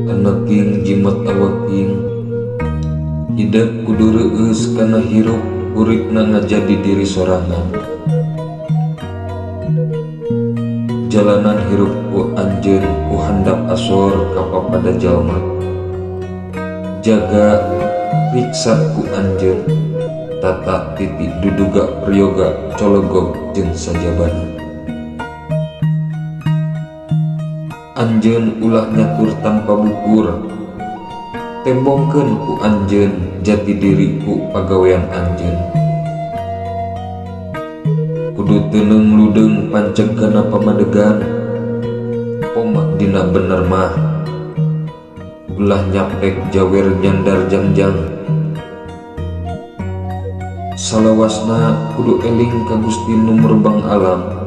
Aneking jimat aweking hidep kudu reueus kana hirup uripna ngajadi diri sorangan. Jalanan hirup ku anjeun ku handap asor ka papada jalma. Jaga riksa ku anjeun tata titi duduga prayoga colegog jeung sajabana. Anjeun ulah nyatur tanpa bukur. Tembongkeun ku anjeun jati diri ku pagawean anjeun. Kudu teuneung ludeung panceg kana pamadegan. Poma dina bener mah. Ulah nyapek jawer nyandar jangjang. Salawasna kudu eling ka Gusti nu merbang alam.